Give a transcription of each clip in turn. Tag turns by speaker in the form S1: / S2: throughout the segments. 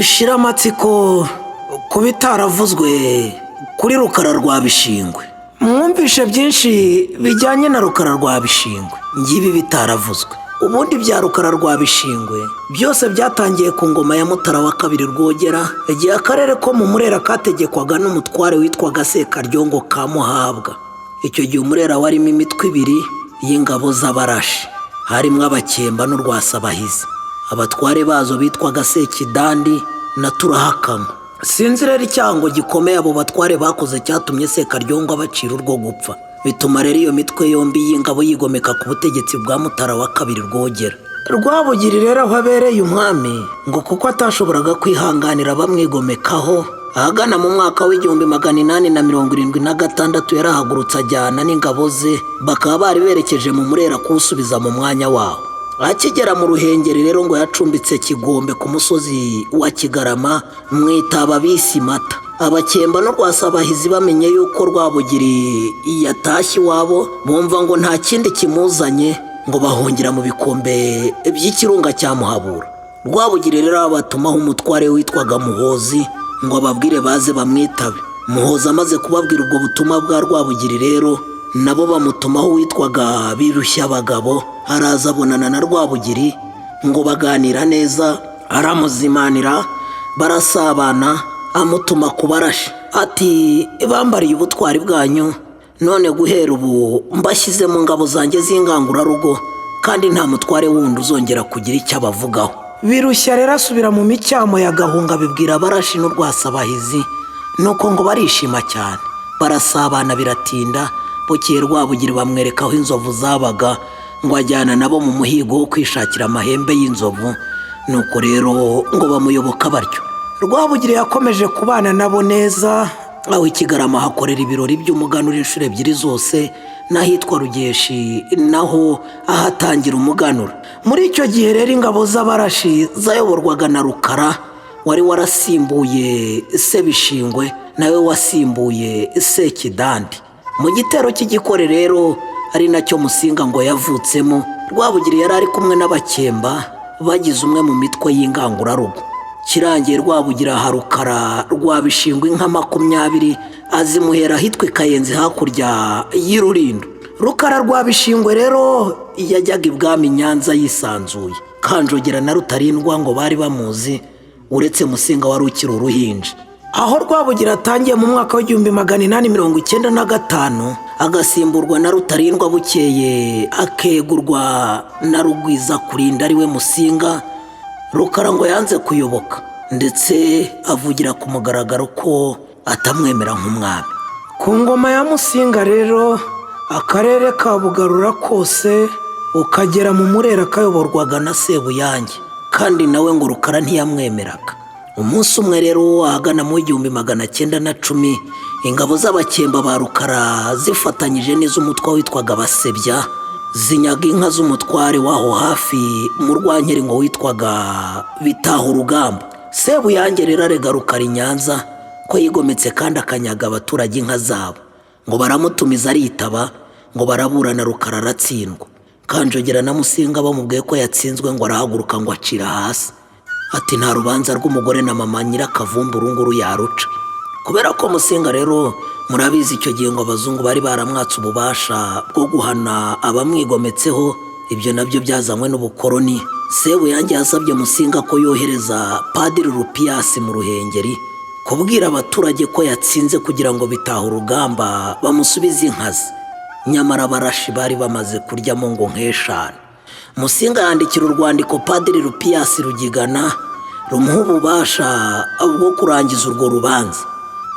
S1: Shira amatsiko ku bitaravuzwe kuri Rukara rwa Bishingwe. Mwumvishe byinshi bijyanye na Rukara rwa Bishingwe, ngibi bitaravuzwe. Ubundi bya Rukara rwa Bishingwe byose byatangiye ku ngoma ya Mutara wa kabiri Rwogera, igihe akarere ko mu Murera kategekwaga n'umutware witwaga Sekaryongo ka Muhabwa. Icyo gihe Umurera warimo imitwe ibiri y'ingabo z'Abarashi, harimo Abakemba n'Urwasabahizi. Abatware bazo bitwaga Sekidandi na Turahakama. Sinzi rero icyango gikomeye abo batware bakoze cyatumye Sekaryongo abacira urwo gupfa, bituma rero iyo mitwe yombi y'ingabo yigomeka ku butegetsi bwa Mutara wa kabiri Rwogera. Rwabugiri rero aho abereye umwami, ngo kuko atashoboraga kwihanganira bamwigomekaho, ahagana mu mwaka w'1876 yarahagurutse ajyana n'ingabo ze, bakaba bari berekeje mu Murera kuwusubiza mu mwanya wawo. Akigera mu Ruhengeri rero ngo yacumbitse Kigombe ku musozi wa Kigarama mu itaba bisi Mata. Abakemba n'Urwasabahizi bamenye yuko Rwabugiri yatashye iwabo, bumva ngo nta kindi kimuzanye, ngo bahungira mu bikombe by'ikirunga cya Muhabura. Rwabugiri rero abatumaho umutware witwaga Muhozi ngo ababwire baze bamwitabe. Muhozi amaze kubabwira ubwo butumwa bwa Rwabugiri rero, nabo bamutumaho uwitwaga Birushya Abagabo, araza abonana na Rwabugiri, ngo baganira neza, aramuzimanira, barasabana, amutuma ku Barashi ati: "Bambariye ubutwari bwanyu, none guhera ubu mbashyize mu ngabo zanjye z'ingangurarugo, kandi nta mutware wundi uzongera kugira icyo abavugaho." Birushya rero asubira mu micyamo ya Gahunga, bibwira Abarashi n'Urwasabahizi, nuko ngo barishima cyane, barasabana biratinda. Bukeye Rwabugiri bamwereka aho inzovu zabaga, ngo ajyana nabo mu muhigo wo kwishakira amahembe y'inzovu. Nuko rero ngo bamuyoboka batyo. Rwabugiri yakomeje kubana nabo neza, aho i Kigarama hakorera ibirori by'umuganura inshuro ebyiri zose, n'ahitwa Rugeshi naho ahatangira umuganura. Muri icyo gihe rero ingabo z'Abarashi zayoborwaga na Rukara wari warasimbuye Sebishingwe, nawe wasimbuye Sekidandi. Mu gitero cy'Igikore rero, ari nacyo Musinga ngo yavutsemo, Rwabugiri yari ari kumwe n'Abakemba bagize umwe mu mitwe y'ingangurarugo. Kirangiye Rwabugira aha Rukara rwa Bishingwe inka 20, azimuhera ahitwa i Kayenzi hakurya y'Irurindo. Rukara rwa Bishingwe rero yajyaga ibwami Nyanza yisanzuye. Kanjogera na Rutarindwa ngo bari bamuzi, uretse Musinga wari ukiri uruhinja. Aho Rwabugira atangiye mu mwaka w'1895, agasimburwa na Rutarindwa, bukeye akegurwa na Rugwiza Kurinda ariwe Musinga, Rukara ngo yanze kuyoboka, ndetse avugira ku mugaragaro ko atamwemera nk'umwami. Ku ngoma ya Musinga rero, akarere ka Bugarura kose ukagera mu Murera kayoborwaga na Sebuyange, kandi nawe ngo Rukara ntiyamwemeraga. Umunsi umwe rero ahagana mu 1910, ingabo z'Abakemba ba Rukara zifatanyije n'iz'umutwe witwaga Basebya zinyaga inka z'umutware w'aho hafi mu Rwankeri ngo witwaga Bitaha Urugamba. Sebuyange rero arega Rukara i Nyanza ko yigometse kandi akanyaga abaturage inka zabo. Ngo baramutumiza aritaba, ngo baraburana, Rukara aratsindwa. Kanjogera na Musinga bamubwiye ko yatsinzwe, ngo arahaguruka ngo acira hasi ati: "Nta rubanza rw'umugore na mama Nyirakavumbu urunguru yaruca." Kubera ko Musinga rero murabizi, icyo gihe ngo abazungu bari baramwatse ububasha bwo guhana abamwigometseho, ibyo nabyo byazanywe n'ubukoroni. Sebuyange yasabye Musinga ko yohereza Padiri Rupiyasi mu Ruhengeri kubwira abaturage ko yatsinze, kugira ngo bitaha urugamba bamusubize inka ze. Nyamara Abarashi bari bamaze kuryamo ngo nk'eshanu. Musinga yandikira urwandiko Padiri Rupiyasi Rugigana, rumuha ububasha bwo kurangiza urwo rubanza.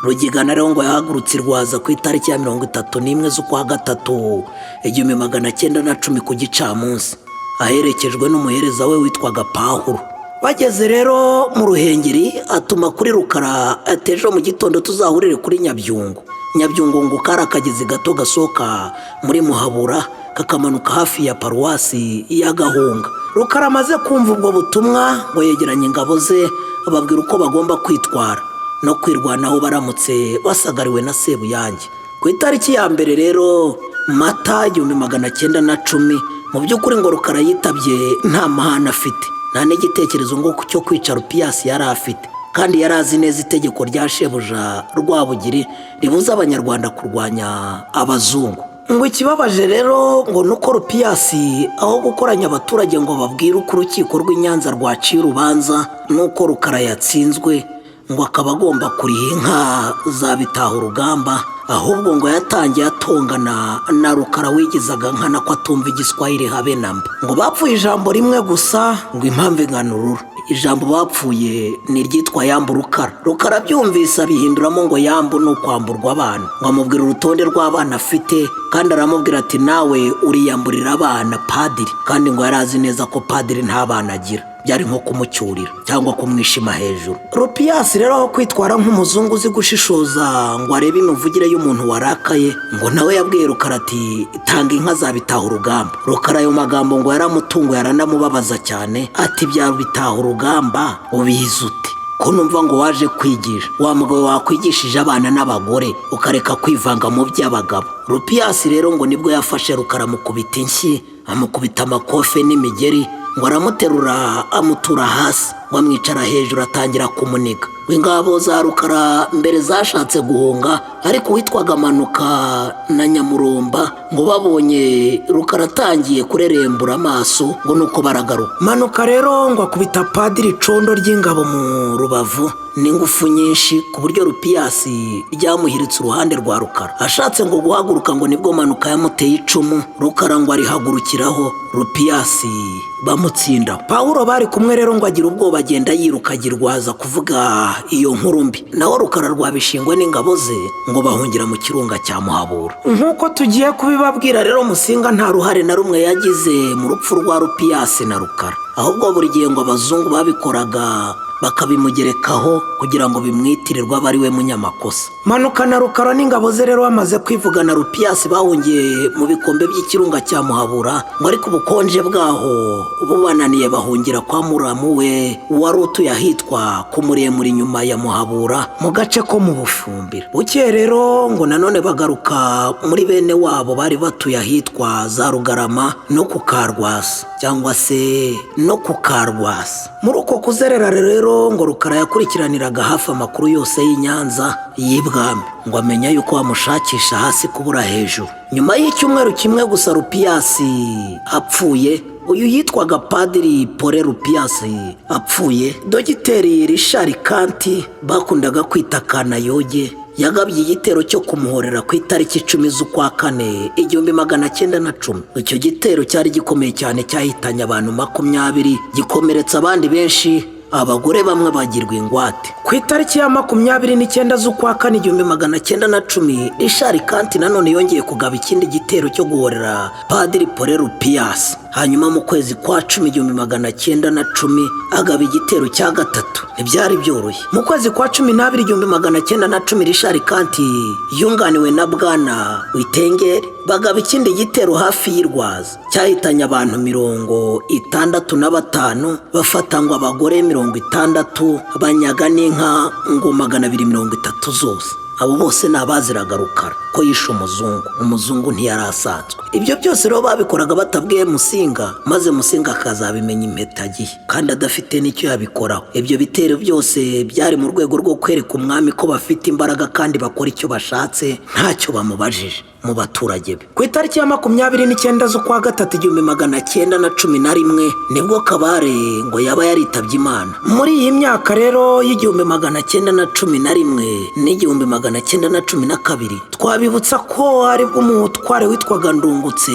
S1: Rugigana rero ngo yahagurutse i Rwaza ku itariki ya 31 z'ukwa gatatu 1910 ku gicamunsi, aherekejwe n'umuhereza we witwaga Pahuro. Bageze rero mu Ruhengeri, atuma kuri Rukara ati: "Ejo mu gitondo tuzahurire kuri Nyabyungo." Nyabyungo ngo kari akagezi gato gasohoka muri Muhabura kakamanuka hafi ya paruwasi ya Gahunga. Rukara amaze kumva ubwo butumwa, ngo yegeranya ingabo ze, ababwira uko bagomba kwitwara no kwirwanaho baramutse basagariwe na Sebuyange. Ku itariki ya mbere rero Mata 1910, mu by'ukuri ngo Rukara yitabye nta mahane afite, nta Nta n'igitekerezo ngo cyo kwica Rupiyasi yari afite, kandi yari azi neza itegeko rya shebuja Rwabugiri ribuza Abanyarwanda kurwanya abazungu. Ngo ikibabaje rero ngo nuko Rupiyasi aho gukoranya abaturage ngo babwire uko urukiko rw'i Nyanza rwaciye urubanza n'uko Rukara yatsinzwe, ngo akaba agomba kuriha inka za bitaha urugamba, ahubwo ngo yatangiye atongana na Rukara wigizaga nkana ko atumva Igiswahili habe na mba. Ngo bapfuye ijambo rimwe gusa, ngo impamvu ingana ururo. Ijambo bapfuye ni iryitwa yambu Rukara. Rukara abyumvise abihinduramo ngo yambu ni ukwamburwa abana. Ngo amubwira urutonde rw'abana afite, kandi aramubwira ati nawe uriyamburira abana padiri, kandi ngo yari azi neza ko padiri nta bana agira. Byari nko kumucyurira cyangwa kumwishima hejuru. Rupiyasi rero aho kwitwara nk'umuzungu uzi gushishoza ngo arebe imivugire y'umuntu warakaye, ngo nawe yabwiye Rukara ati tanga inka zabitaha urugamba. Rukara ayo magambo ngo yaramutunguye aranamubabaza cyane, ati bya bitaha urugamba ubizi ute? Ko numva ngo waje kwigisha, wa mugabo wakwigishije abana n'abagore ukareka kwivanga mu by'abagabo. Rupiyasi rero ngo nibwo yafashe Rukara amukubita inshyi, amukubita amakofe n'imigeri, ngo aramuterura amutura hasi, ngo amwicara hejuru atangira kumuniga. Ingabo za Rukara mbere zashatse guhunga, ariko uwitwaga Manuka na Nyamuromba ngo babonye Rukara atangiye kurerembura amaso, ngo nuko baragaruka. Manuka rero ngo akubita padiri icondo ry'ingabo mu rubavu n'ingufu nyinshi, ku buryo Rupiyasi ryamuhiritse uruhande rwa Rukara. Ashatse ngo guhaguruka, ngo nibwo Manuka yamuteye icumu, Rukara ngo arihagurukiraho, Rupiyasi bamutsinda. Pawulo bari kumwe rero ngo agira ubwoba agenda yiruka agirwaza kuvuga iyo nkuru mbi. Naho Rukara rwabishingwe n'ingabo ze ngo bahungira mu kirunga cya Muhabura. Nk'uko tugiye kubibabwira rero, Musinga nta ruhare na rumwe yagize mu rupfu rwa Rupiyasi na Rukara, ahubwo buri gihe ngo abazungu babikoraga bakabimugerekaho kugira ngo bimwitirirwe abe ari we munyamakosa. Manuka na Rukara n'ingabo ze rero bamaze kwivugana Rupiyasi, bahungiye mu bikombe by'ikirunga cya Muhabura, ngo ariko ubukonje bwaho bubananiye bahungira kwa muramu we wari utuye ahitwa ku Muremure inyuma ya Muhabura mu gace ko mu Bufumbira. Bukeye rero ngo nanone bagaruka muri bene wabo bari batuye ahitwa za Rugarama no ku Karwasa, cyangwa se no ku Karwasa. Muri uko kuzerera rero ngo Rukara yakurikiraniraga hafi amakuru yose y'i Nyanza y'ibwami, ngo amenya yuko bamushakisha hasi kubura hejuru. Nyuma y'icyumweru kimwe gusa Rupiyasi apfuye, uyu yitwaga Padiri Pole Rupiyasi apfuye, Dogiteri Richard Kanti bakundaga kwita Kanayoge yagabye igitero cyo kumuhorera ku itariki 10 z'ukwa kane 1910. Icyo gitero cyari gikomeye cyane, cyahitanye abantu 20, gikomeretsa abandi benshi, abagore bamwe bagirwa ingwate. Ku itariki ya 29 z'ukwa kane 1910, Richard Kanti nanone yongeye kugaba ikindi gitero cyo guhorera Padiri Pole Rupiyasi. Hanyuma mu kwezi kwa cumi 1910 agaba igitero cya gatatu. Ntibyari byoroshye. Mu kwezi kwa 12 1910, Richard Kanti yunganiwe na Bwana Witengeri bagaba ikindi gitero hafi y'Irwaza cyahitanye abantu 65, bafata ngo abagore 60, banyaga n'inka ngo 230 zose. Abo bose ni abaziraga Rukara ko yishe umuzungu. Umuzungu ntiyari asanzwe. Ibyo byose rero babikoraga batabwiye Musinga, maze Musinga akazabimenya impetagihe kandi adafite n'icyo yabikoraho. Ibyo bitero byose byari mu rwego rwo kwereka umwami ko bafite imbaraga kandi bakora icyo bashatse ntacyo bamubajije mu baturage be. Ku itariki ya 29 z'ukwa gatatu 1911 nibwo Kabare ngo yaba yaritabye Imana. Muri iyi myaka rero y'1911 n'1912, twabibutsa ko aribwo umutware witwaga Ndungutse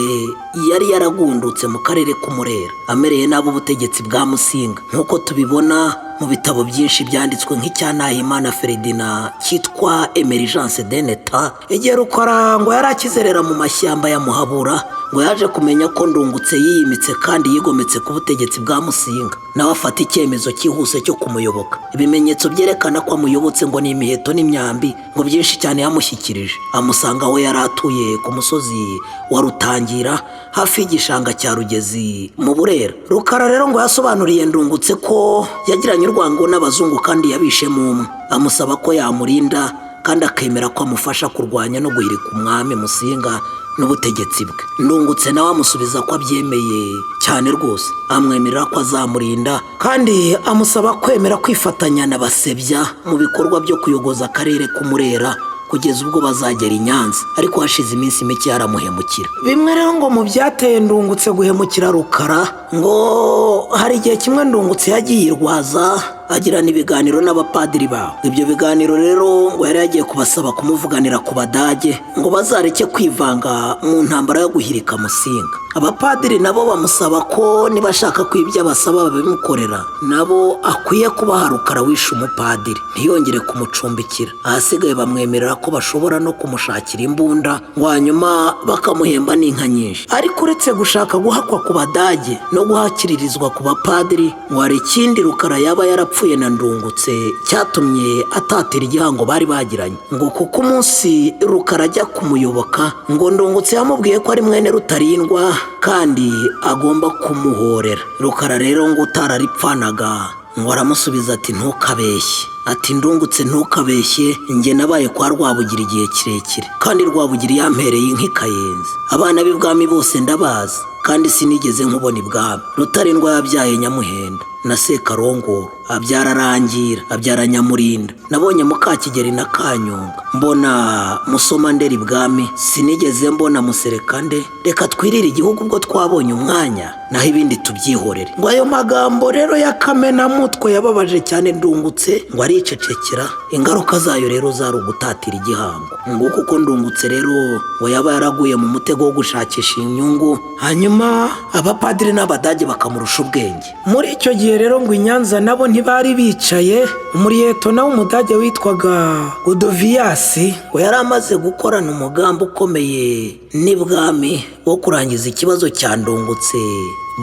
S1: yari yaragundutse mu karere k'Umurera, amereye nabi ubutegetsi bwa Musinga, nk'uko tubibona mu bitabo byinshi byanditswe nk'icya Nahimana Feredina cyitwa Emergence d'un État. Igihe Rukara ngo yari akizerera mu mashyamba ya Muhabura, ngo yaje kumenya ko Ndungutse yiyimitse kandi yigometse ku butegetsi bwa Musinga, nawe afata icyemezo cyihuse cyo kumuyoboka. Ibimenyetso byerekana ko amuyobotse ngo ni imiheto n'imyambi ngo byinshi cyane yamushyikirije. Amusanga aho yari atuye ku musozi wa Rutangira hafi y'igishanga cya Rugezi mu Burera. Rukara rero ngo yasobanuriye Ndungutse ko yagiranye urwango n'abazungu kandi yabishemo umwe, amusaba ko yamurinda kandi akemera ko amufasha kurwanya no guhirika umwami Musinga n'ubutegetsi bwe. Ndungutse nawe amusubiza ko abyemeye cyane rwose, amwemerera ko azamurinda kandi amusaba kwemera kwifatanya na Basebya mu bikorwa byo kuyogoza akarere k'Umurera kugeza ubwo bazagera i Nyanza. Ariko hashize iminsi mike yaramuhemukira. Bimwe rero ngo mu byateye Ndungutse guhemukira Rukara, ngo hari igihe kimwe Ndungutse yagiye i Rwaza agirana ibiganiro n'abapadiri babo. Ibyo biganiro rero ngo yari yagiye kubasaba kumuvuganira ku Badage ngo bazareke kwivanga mu ntambara yo guhirika Musinga. Abapadiri nabo bamusaba ko niba ashaka ko ibyo abasaba babimukorera, nabo akwiye kubaha Rukara wishe umupadiri, ntiyongere kumucumbikira. Ahasigaye bamwemerera ko bashobora no kumushakira imbunda, ngo hanyuma bakamuhemba n'inka nyinshi. Ariko uretse gushaka guhakwa ku Badage no guhakiririzwa ku bapadiri, ngo hari ikindi Rukara yaba yarapfuye na Ndungutse cyatumye atatira igihango bari bagiranye. Ngo kuko umunsi Rukara ajya kumuyoboka, ngo Ndungutse yamubwiye ko ari mwene Rutarindwa kandi agomba kumuhorera. Rukara rero ngo utararipfanaga ngo aramusubiza ati: "Ntukabeshye," ati: "Ndungutse, ntukabeshye, njye nabaye kwa Rwabugira igihe kirekire, kandi Rwabugira yampereye inka i Kayenzi. Abana b'ibwami bose ndabazi, kandi sinigeze nkubona ibwami. Rutarindwa yabyaye Nyamuhenda na Sekarongoro, abyara Rangira, abyara Nyamurinda. Nabonye Mukakigeri na Kanyonga, mbona Musomandera ibwami, sinigeze mbona Muserekande. Reka twirire igihugu ubwo twabonye umwanya, naho ibindi tubyihorere." Ngo ayo magambo rero ya kamenamutwe yababaje cyane Ndungutse, ngo aricecekera. Ingaruka zayo rero zari ugutatira igihango. Nguko uko Ndungutse rero ngo yaba yaraguye mu mutego wo gushakisha inyungu, hanyuma abapadiri n'Abadage bakamurusha ubwenge.
S2: Muri icyo gihe rero ngo i Nyanza nabo ntibari bicaye. Umuriyetona w'Umudage witwaga Godoviyasi
S1: ngo yari amaze gukorana umugambi ukomeye n'ibwami wo kurangiza ikibazo cya Ndungutse,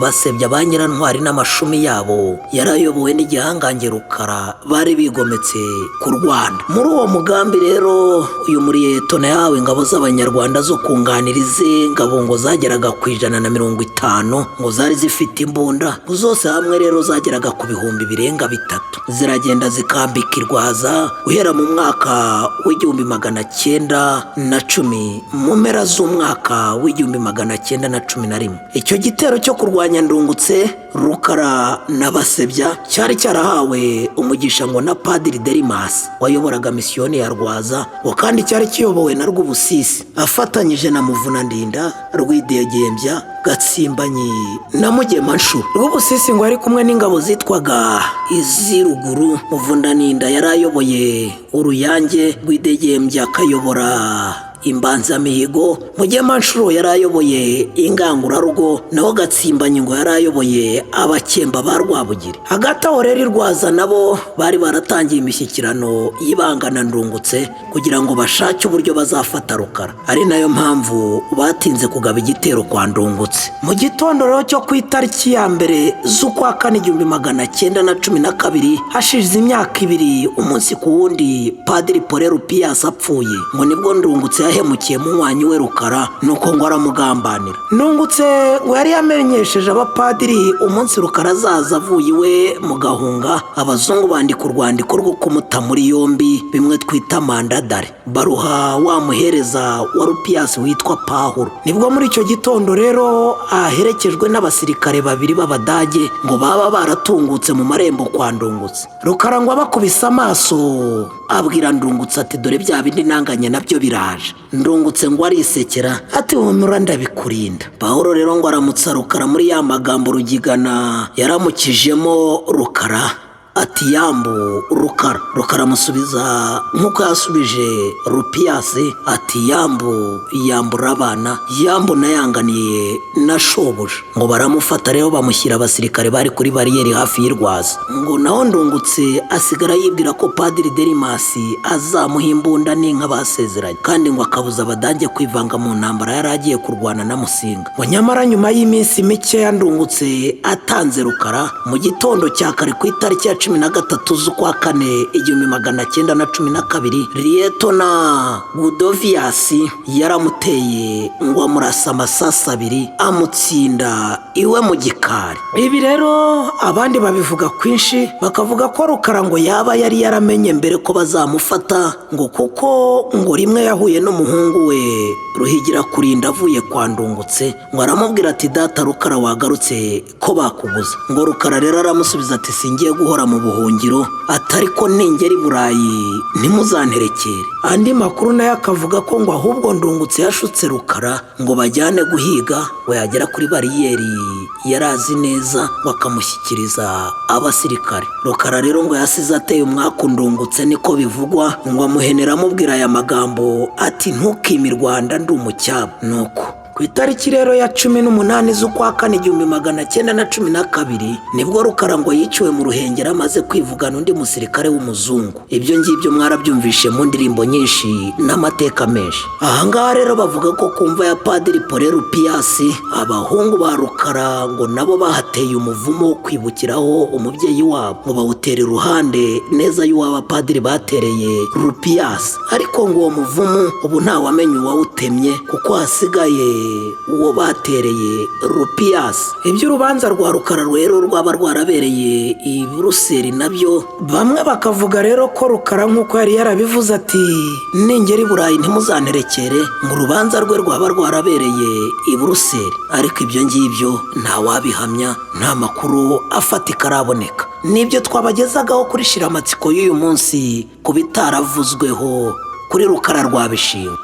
S1: Basebya, ba Nyirantwari n'amashumi yabo yari ayobowe n'igihangange Rukara bari bigometse ku Rwanda. Muri uwo mugambi rero, uyu muriyetona yahawe ingabo z'Abanyarwanda zo kunganira ize ngabo, ngo zageraga ku 150, ngo zari zifite imbunda. Ngo zose hamwe rero zageraga ku 300,000. Ziragenda zikambika i Rwaza guhera mu mwaka w'1910, mu mpera z'umwaka w'1911. Icyo gitero cyo kurwanya Ndungutse, Rukara na Basebya cyari cyarahawe umugisha ngo na Padiri Derimasi wayoboraga misiyoni ya Rwaza, ngo kandi cyari kiyobowe na Rwubusisi afatanyije na Muvunandinda, Rwidegembya, Gatsimbanyi na Mugemanshuro.
S2: Rwubusisi ngo yari kumwe n'ingabo
S1: ingabo zitwaga iz'iruguru. Muvunandinda yari ayoboye Uruyange, Rwidegembya akayobora Imbanzamihigo, Mugemanshuro yari ayoboye Ingangurarugo, naho Gatsimbanyi ngo yari ayoboye Abakemba ba Rwabugiri. Hagati aho rero i Rwaza nabo bari baratangiye imishyikirano y'ibanga na Ndungutse kugira ngo bashake uburyo bazafata Rukara, ari nayo mpamvu batinze kugaba igitero kwa Ndungutse. Mu gitondo rero cyo ku itariki ya 1 z'ukwa kane 1912, hashize imyaka 2 umunsi ku wundi Padiri Pole Rupiyasi apfuye, ngo nibwo Ndungutse yahemukiye munywanyi we Rukara, nuko ngo aramugambanira. Ndungutse ngo yari yamenyesheje abapadiri umunsi Rukara azaza avuye iwe mu Gahunga. Abazungu bandika urwandiko rwo kumuta muri yombi, bimwe twita mandat d'arrêt, baruha wa muhereza wa Rupiyasi witwa Pahuro. Nibwo muri icyo gitondo rero aherekejwe n'abasirikare babiri b'Abadage ngo baba baratungutse mu marembo kwa Ndungutse. Rukara ngo abakubise amaso abwira Ndungutse ati: "Dore bya bindi nanganye nabyo biraje." Ndungutse ngo arisekera ati: "Humura, ndabikurinda." Pawulo rero ngo aramutsa Rukara muri ya magambo Rugigana yaramukijemo Rukara, ati: "Yambu Rukara." Rukara amusubiza nk'uko yasubije Rupiyasi, ati: "Yambu, yambura abana, yambu nayanganiye na shobuja." Ngo baramufata rero, bamushyira abasirikare bari kuri bariyeri hafi y'i Rwaza. Ngo naho Ndungutse asigara yibwira ko Padiri Derimasi azamuha imbunda n'inka basezeranye, kandi ngo akabuza Abadage kwivanga mu ntambara yari agiye kurwana na Musinga. Ngo nyamara nyuma y'iminsi mikeya Ndungutse atanze Rukara, mu gitondo cya kare ku itariki ya 13 z'ukwa kane 1912, Liyetona Gudoviyasi yaramuteye ngo amurasa amasasu abiri, amutsinda iwe mu gikari. Ibi rero abandi babivuga kwinshi, bakavuga ko Rukara ngo yaba yari yaramenye mbere ko bazamufata, ngo kuko ngo rimwe yahuye n'umuhungu we Ruhigira Kurinda avuye kwa Ndungutse, ngo aramubwira ati: "Data Rukara, wagarutse ko bakubuza?" Ngo Rukara rero aramusubiza ati: "Singiye guhora mu buhungiro," atari ko ningera i Burayi ntimuzanterekere. Andi makuru nayo akavuga ko ngo ahubwo Ndungutse yashutse Rukara ngo bajyane guhiga, ngo yagera kuri bariyeri yari azi neza, ngo akamushyikiriza abasirikare. Rukara rero ngo yasize ateye umwaku Ndungutse, niko bivugwa, ngo amuhenera amubwira aya magambo ati: "Ntukime i Rwanda ndi umucyaba." Nuko ku itariki rero ya 18 z'ukwa kane 1912, nibwo Rukara ngo yiciwe mu Ruhengeri amaze kwivugana undi musirikare w'umuzungu. Ibyo ngibyo mwarabyumvishe mu ndirimbo nyinshi n'amateka menshi. Ahangaha rero bavuga ko ku mva ya Padiri Pole Rupiyasi, abahungu ba Rukara ngo nabo bahateye umuvumo wo kwibukiraho umubyeyi wabo, ngo bawutera iruhande neza y'uw'abapadiri batereye Rupiyasi. Ariko ngo uwo muvumo ubu ntawamenya uwawutemye, kuko hasigaye uwo batereye Rupiyasi. Iby'urubanza rwa Rukara rero rwaba rwarabereye i Buruseli nabyo,
S2: bamwe bakavuga rero ko Rukara, nk'uko yari yarabivuze ati:
S1: "Ningera i Burayi ntimuzanterekere," ngo urubanza rwe rwaba rwarabereye i Buruseli. Ariko ibyo ngibyo ntawabihamya, nta makuru afatika araboneka. Nibyo twabagezagaho kuri Shiramatsiko y'uyu munsi ku bitaravuzweho kuri Rukara rwa Bishingwe.